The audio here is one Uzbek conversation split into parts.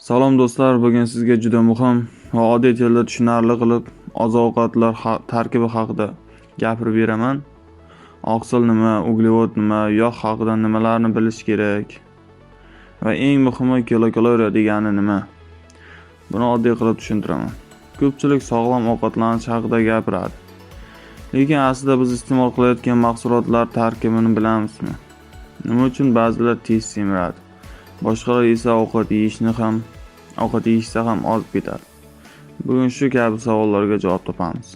Salom do'stlar, bugun sizga juda muhim va oddiy tilda tushunarli qilib oziq-ovqatlar tarkibi haqida gapirib beraman. Oqsil nima, uglevod nima, yog' haqida nimalarni bilish kerak va eng muhimi kilokaloriya degani nima? Buni oddiy qilib tushuntiraman. Ko'pchilik sog'lom ovqatlanish haqida gapiradi. Lekin aslida biz iste'mol qilayotgan mahsulotlar tarkibini bilamizmi? Nima uchun ba'zilar tez semiradi, boshqalar esa ovqat yeyishsa ham ozib ketadi? Bugun shu kabi savollarga javob topamiz.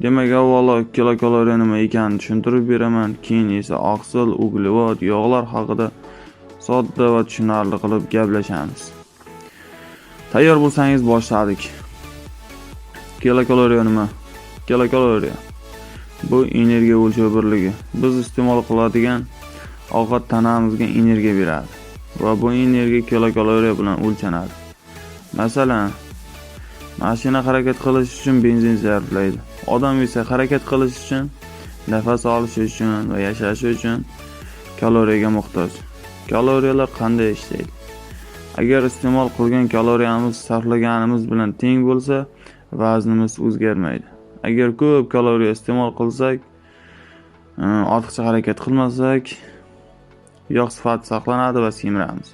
Demak, avvalo kilokaloriya nima ekanini tushuntirib beraman, keyin esa oqsil, uglevod, yog'lar haqida sodda va tushunarli qilib gaplashamiz. Tayyor bo'lsangiz, boshladik. Kilokaloriya nima? Kilokaloriya bu energiya o'lchov birligi. Biz iste'mol qiladigan ovqat tanamizga energiya beradi va bu energiya kilokaloriya bilan o'lchanadi. Masalan, mashina harakat qilish uchun benzin sarflaydi. Odam esa harakat qilish uchun, nafas olishi uchun va yashashi uchun kaloriyaga muhtoj. Kaloriyalar qanday ishlaydi? Agar iste'mol qilgan kaloriyamiz sarflaganimiz bilan teng bo'lsa, vaznimiz o'zgarmaydi. Agar ko'p kaloriya iste'mol qilsak, ortiqcha harakat qilmasak, yog' sifati saqlanadi va semiramiz.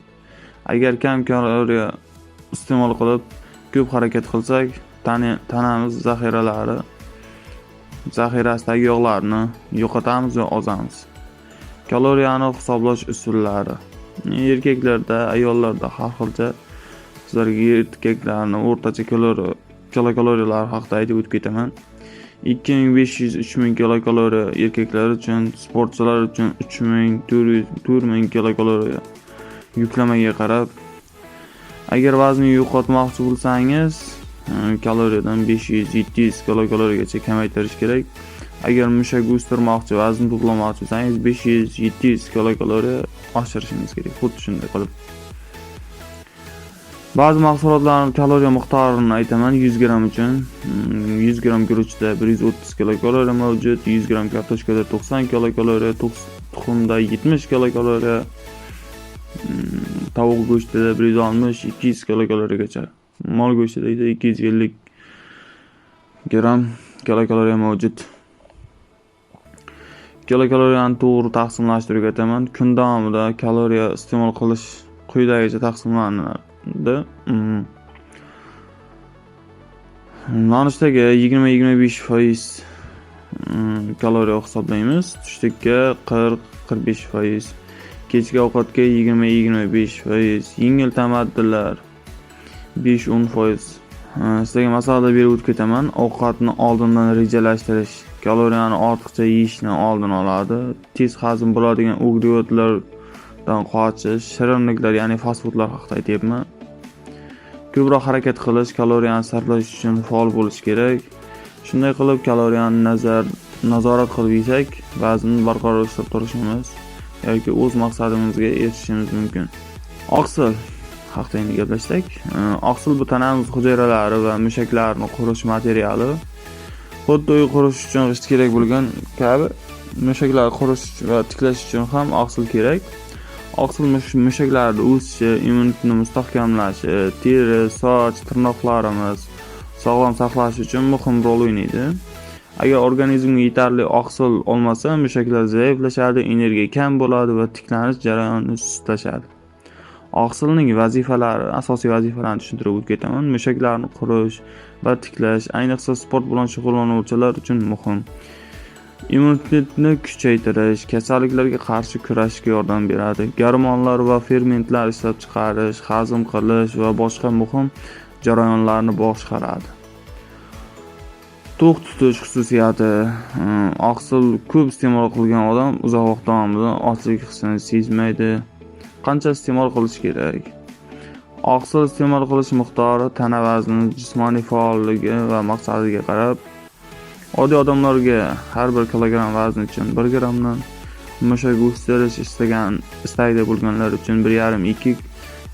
Agar kam kaloriya iste'mol qilib, ko'p harakat qilsak, tanamiz zaxirasidagi yog'larni yo'qotamiz va ozamiz. Kaloriyani hisoblash usullari. Erkaklarda, ayollarda har xilcha. Sizlarga erkaklarni o'rtacha kilokaloriyalari haqida aytib o'tib ketaman. 2500 3000 kilokaloriya erkaklar uchun, sportchilar uchun 3400 4000 kilokaloriya, yuklamaga qarab. Agar vaznni yo'qotmoqchi bo'lsangiz, kaloriyadan 500-700 kilokaloriyagacha kamaytirish kerak. Agar mushak o'stirmoqchi, vazn to'plamoqchi bo'lsangiz, 500-700 kilokaloriya oshirishingiz kerak. Xuddi shunday qilib. Ba'zi mahsulotlarning kaloriya miqdorini aytaman 100 gramm uchun. 100 gramm guruchda 130 kilokaloriya mavjud, 100 gramm kartoshkada 90 kilokaloriya, tuxumda 70 kilokaloriya, tovuq go'shtida 160-200 kilokaloriyagacha. Mol go'shtida esa 250 gramm kilokaloriya mavjud. Kilokaloriyani to'g'ri taqsimlashni o'rgataman. Kun davomida kaloriya iste'mol qilish quyidagicha taqsimlanadi. Nonushtaga 20-25% kaloriya hisoblaymiz. Tushlikka 40-45%, kechki ovqatga 20-25%, yengil tamaddilar 5-10%. Sizlarga masalada berib o'tib ketaman. Ovqatni oldindan rejalashtirish kaloriyani ortiqcha yeyishni oldini oladi. Tez hazm bo'ladigan uglevodlardan qochish, shirinliklar, ya'ni fast foodlar haqida aytyapman. Ko'proq harakat qilish, kaloriyani sarflash uchun faol bo'lish kerak. Shunday qilib, kaloriyani nazorat qilib yesak, vaznni barqaror ushlab turishimiz yoki o'z maqsadimizga erishishimiz mumkin. Oqsil haqida endi gaplashsak, oqsil bu tanamiz hujayralari va mushaklarini qurish materiali. Xuddi uy qurish uchun g'isht kerak bo'lgan kabi, mushaklar qurish va tiklash uchun ham oqsil kerak. Oqsil mushaklarni o'sishi, immunitetni mustahkamlashi, teri, soch, tirnoqlarimiz sog'lom saqlash uchun muhim rol o'ynaydi. Agar organizmga yetarli oqsil olmasa, mushaklar zaiflashadi, energiya kam bo'ladi va tiklanish jarayoni sustlashadi. Oqsilning vazifalari, asosiy vazifalarini tushuntirib o'tib ketaman. Mushaklarni qurish va tiklash, ayniqsa sport bilan shug'ullanuvchilar uchun muhim. Immunitetni kuchaytirish, kasalliklarga qarshi kurashishga yordam beradi. Gormonlar va fermentlar ishlab chiqarish, hazm qilish va boshqa muhim jarayonlarni boshqaradi. To'q tutish xususiyati, oqsil ko'p iste'mol qilgan odam uzoq vaqt davomida ochlik hissini sezmaydi. Qancha iste'mol qilish kerak? Oqsil iste'mol qilish miqdori tana vazni, jismoniy faolligi va maqsadiga qarab, oddiy odamlarga har bir kilogramm vazn uchun 1 grammdan, mushak o'stirish istagida bo'lganlar uchun 1,5-2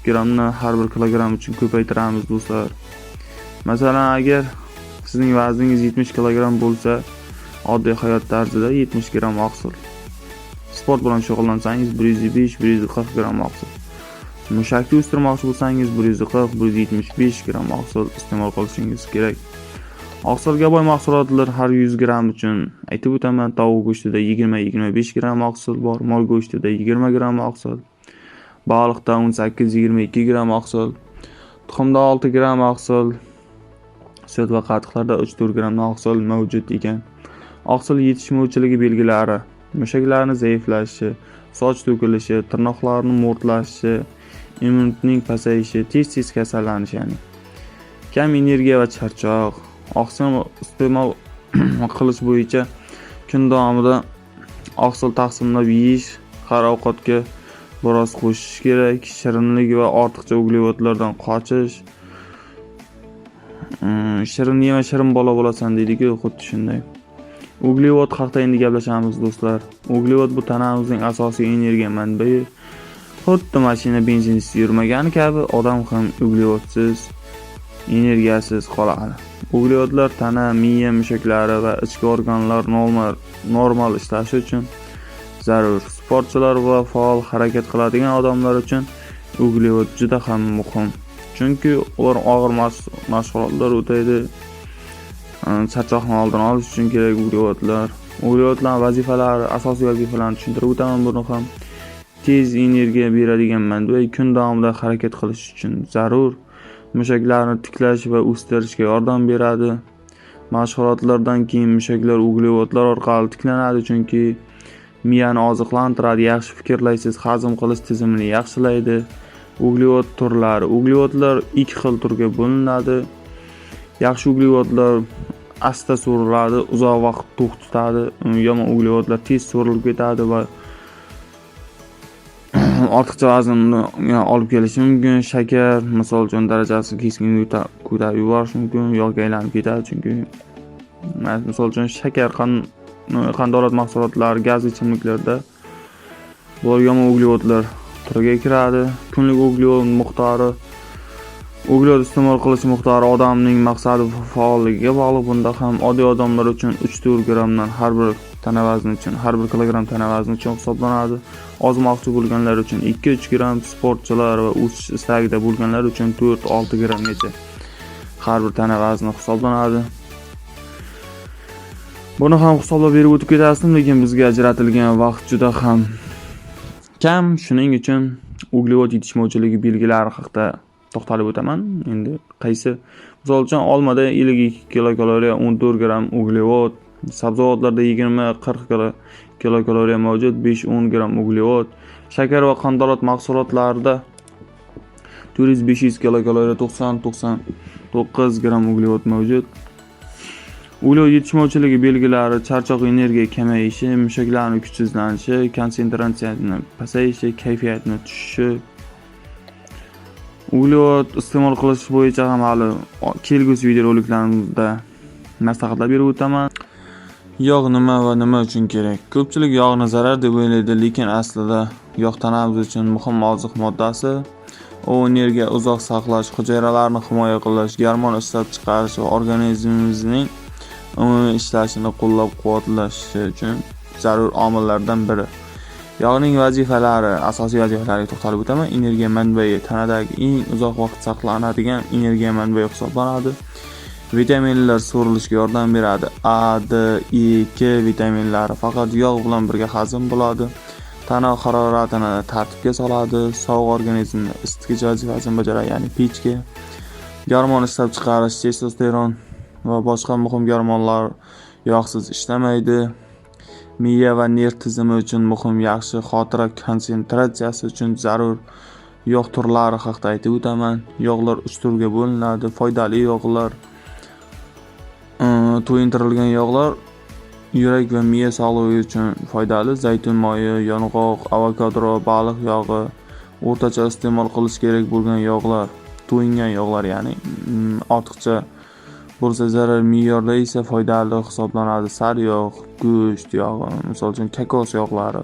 grammdan har bir kilogramm uchun ko'paytiramiz, do'stlar. Masalan, agar sizning vazningiz 70 kilogramm bo'lsa, oddiy hayot tarzida 70 gramm oqsil. Sport bilan shug'ullansangiz, 105-140 gramm oqsil. Mushakni o'stirmoqchi bo'lsangiz 140-175 gramm oqsil iste'mol qilishingiz kerak. Oqsilga boy mahsulotlar har 100 gramm uchun aytib o'taman, tovuq go'shtida 20-25 gramm oqsil bor, mol go'shtida 20 gramm oqsil, baliqda 18-22 gramm oqsil, tuxumda 6 gramm oqsil, sut va qatiqlarda 3-4 gramm oqsil mavjud ekan. Oqsil yetishmovchiligi belgilari: mushaklarni zaiflashishi, soch to'kilishi, tirnoqlarni mo'rtlashishi, immunitetning pasayishi, tez-tez kasallanish, ya'ni kam energiya va charchoq. Oqsil iste'mol qilish bo'yicha kun davomida oqsil taqsimlab yeyish, har ovqatga biroz qo'shish kerak, shirinlik va ortiqcha uglevodlardan qochish. Shirin yema, shirin bola bo'lasan deydi-ku, xuddi shunday. Uglevod haqida endi gaplashamiz, do'stlar. Uglevod bu tanamizning asosiy energiya manbai. Xuddi mashina benzinsiz yurmagani kabi, odam ham uglevodsiz, energiyasiz qoladi. Uglevodlar tana, miya, mushaklari va ichki organlar normal ishlashi uchun zarur. Sportchilar va faol harakat qiladigan odamlar uchun uglevod juda ham muhim. Chunki ular og'ir mashg'ulotlar o'taydi. Charchoqni oldini olish uchun kerak uglevodlar. Uglevodlar vazifalari, asosiy vazifalarini tushuntirib o'taman buni ham. Tez energiya beradigan manba, kun davomida harakat qilish uchun zarur. Mushaklarni tiklash va o'stirishga yordam beradi. Mashg'ulotlardan keyin mushaklar uglevodlar orqali tiklanadi, chunki miyani oziqlantiradi, yaxshi fikrlaysiz, hazm qilish tizimini yaxshilaydi. Uglevod turlari. Uglevodlar ikki xil turga bo'linadi. Yaxshi uglevodlar asta so'riladi, uzoq vaqt to'q tutadi. Yomon uglevodlar tez so'rilib ketadi va ortiqcha vaznni olib kelishi mumkin. Shakar, misol uchun, darajasi keskin ko'tarib yuborishi mumkin, yog'ga aylanib ketadi chunki. Misol uchun, shakar, qandolat mahsulotlari, gazli ichimliklarda, bular yomon uglevodlar turiga kiradi. Kunlik uglevod miqdori. Uglevod iste'mol qilish miqdori odamning maqsadi va faolligiga bog'liq. Bunda ham oddiy odamlar uchun 3-4 grammdan har bir tana vazni uchun, har bir kilogramm tana vazni uchun hisoblanadi. Ozmoqchi bo'lganlar uchun 2-3 gramm, sportchilar va o'sish istagida bo'lganlar uchun 4-6 grammgacha har bir tana vazni hisoblanadi. Buni ham hisoblab berib o'tib ketasiz, lekin bizga ajratilgan vaqt juda ham kam. Shuning uchun uglevod yetishmovchiligi belgilari haqida to'xtalib o'taman. Endi qaysi, misol uchun, olmada 52 kilokaloriya, 14 gramm uglevod, sabzavotlarda 20-40 kilokaloriya mavjud, 5-10 gramm uglevod, shakar va qandolat mahsulotlarida 400-500 kilokaloriya, 90-99 gramm uglevod mavjud. Uglevod yetishmovchiligi belgilari: charchoq, energiya kamayishi, mushaklarning kuchsizlanishi, konsentratsiyani pasayishi, kayfiyatni tushishi. Uglevod iste'mol qilish bo'yicha ham hali kelgusi videoroliklarimizda maslahatlar berib o'taman. Yog' nima va nima uchun kerak? Ko'pchilik yog'ni zarar deb o'ylaydi, lekin aslida yog' tanamiz uchun muhim oziq moddasi. U energiya uzoq saqlash, hujayralarni himoya qilish, gormon ishlab chiqarish va organizmimizning umumiy ishlashini qo'llab-quvvatlash uchun zarur omillardan biri. Yog'ning vazifalari, asosiy vazifalariga to'xtalib o'taman. Energiya manbai: tanadagi eng uzoq vaqt saqlanadigan energiya manbai hisoblanadi. Vitaminlar so'rilishiga yordam beradi. A, D, E, K vitaminlari faqat yog' bilan birga hazm bo'ladi. Tana haroratini tartibga soladi, sovuq organizmni isitgich vazifasini bajaradi, ya'ni pechka. Gormon ishlab chiqarish: testosteron va boshqa muhim gormonlar yog'siz ishlamaydi. Miya va nerv tizimi uchun muhim, yaxshi xotira, konsentratsiyasi uchun zarur. Yog' turlari haqida aytib o'taman. Yog'lar uch turga bo'linadi. Foydali yog'lar, to'yintirilgan yog'lar yurak va miya sog'lig'i uchun foydali. Zaytun moyi, yong'oq, avokado, baliq yog'i. O'rtacha iste'mol qilish kerak bo'lgan yog'lar, to'yingan yog'lar, ya'ni ortiqcha bo'lsa zarar, me'yorda esa foydali hisoblanadi. Sariyog', go'sht yog'i, misol uchun, kokos yog'lari.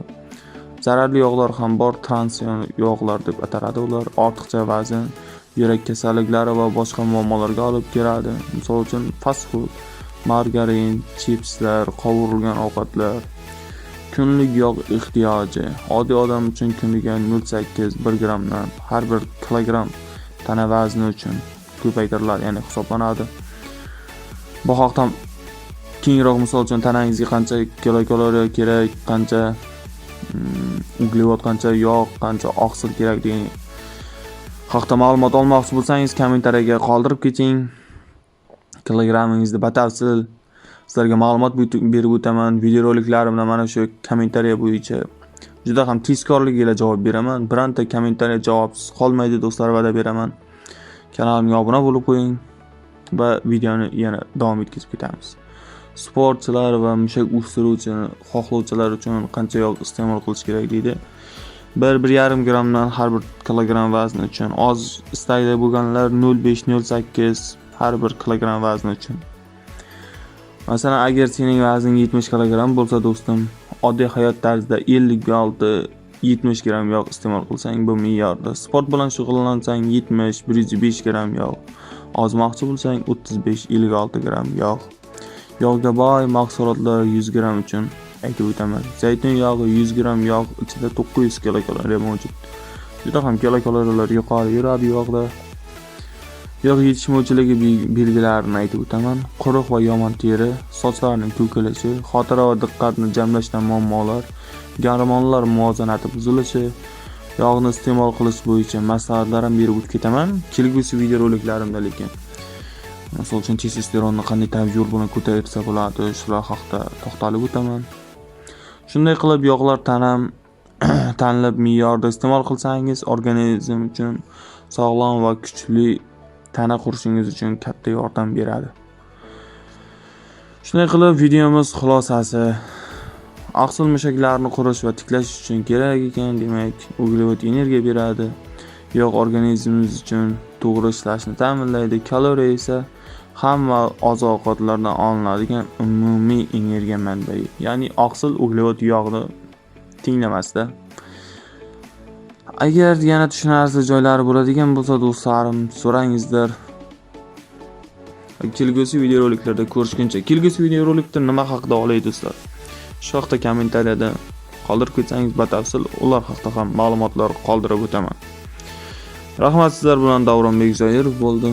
Zararli yog'lar ham bor, trans yog'lar deb ataladi ular. Ortiqcha vazn, yurak kasalliklari va boshqa muammolarga olib keladi. Misol uchun, fast food, margarin, chipslar, qovurilgan ovqatlar. Kunlik yog' ehtiyoji oddiy odam uchun kuniga 0,8-1 grammdan har bir kilogramm tana vazni uchun ko'paytiriladi, ya'ni hisoblanadi. Bu haqda keyinroq, misol uchun, tanangizga qancha kilokaloriya kerak, qancha uglevod, qancha yog', qancha oqsil kerak degan haqda ma'lumot olmoqchi bo'lsangiz, kommentariyaga qoldirib keting. Kilogrammingizni batafsil sizlarga ma'lumot berib o'taman. Videoroliklarimda mana shu kommentariya bo'yicha juda ham tezkorlik ila javob beraman. Bironta kommentariya javobsiz qolmaydi, do'stlar, va'da beraman. Kanalimga obuna bo'lib qo'ying va videoni yana davom etkazib ketamiz. Sportchilar va mushak o'stiruvchi xohlovchilar uchun qancha yog' iste'mol qilish kerak deydi. 1-1,5 grammdan har bir kilogramm vazn uchun. Oz istakda bo'lganlar 0,5-0,8 har bir kilogramm vazn uchun. Masalan, agar sening vazning 70 kilogramm bo'lsa, do'stim, oddiy hayot tarzida 56-70 gramm yog' iste'mol qilsang, bu me'yorda. Sport bilan shug'ullansang, 70-105 gramm yog'. Ozmoqchi bo'lsang, 35-56 gramm yog'. Yog'ga boy mahsulotlar 100 gramm uchun aytib o'taman. Zaytun yog'i 100 gramm yog' ichida 900 kilokaloriya mavjud. Juda ham kilokaloriyalar yuqori yuradi yog'da. Yog' yetishmovchiligi belgilarini aytib o'taman. Quruq va yomon teri, sochlarning to'kilishi, xotira va diqqatni jamlashda muammolar, gormonlar muvozanati buzilishi. Yog'ni iste'mol qilish bo'yicha maslahatlar ham berib o'tib ketaman kelgusi videoroliklarimda, lekin misol uchun, testosteronni qanday tabiiy yo'l bilan ko'tarsa bo'ladi, shular haqida to'xtalib o'taman. Shunday qilib, yog'lar tanam tanlab me'yorda iste'mol qilsangiz, organizm uchun sog'lom va kuchli tana qurishingiz uchun katta yordam beradi. Shunday qilib, videomiz xulosasi: oqsil mushaklarni qurish va tiklash uchun kerak ekan, demak, uglevod energiya beradi, yog' organizmimiz uchun to'g'ri ishlashni ta'minlaydi, kaloriya esa hamma oziq ovqatlardan olinadigan umumiy energiya manbai, ya'ni oqsil, uglevod, yog'ni tenglamasida. Agar yana tushunarsiz joylari bo'ladigan bo'lsa, do'stlarim, so'rangizlar. Kelgusi videoroliklarda ko'rishguncha. Kelgusi videorolikda nima haqida olay, do'stlar, shu haqda kommentariyada qoldirib ketsangiz, batafsil ular haqida ham ma'lumotlar qoldirib o'taman. Rahmat, sizlar bilan Davronbek Zoirov bo'ldi.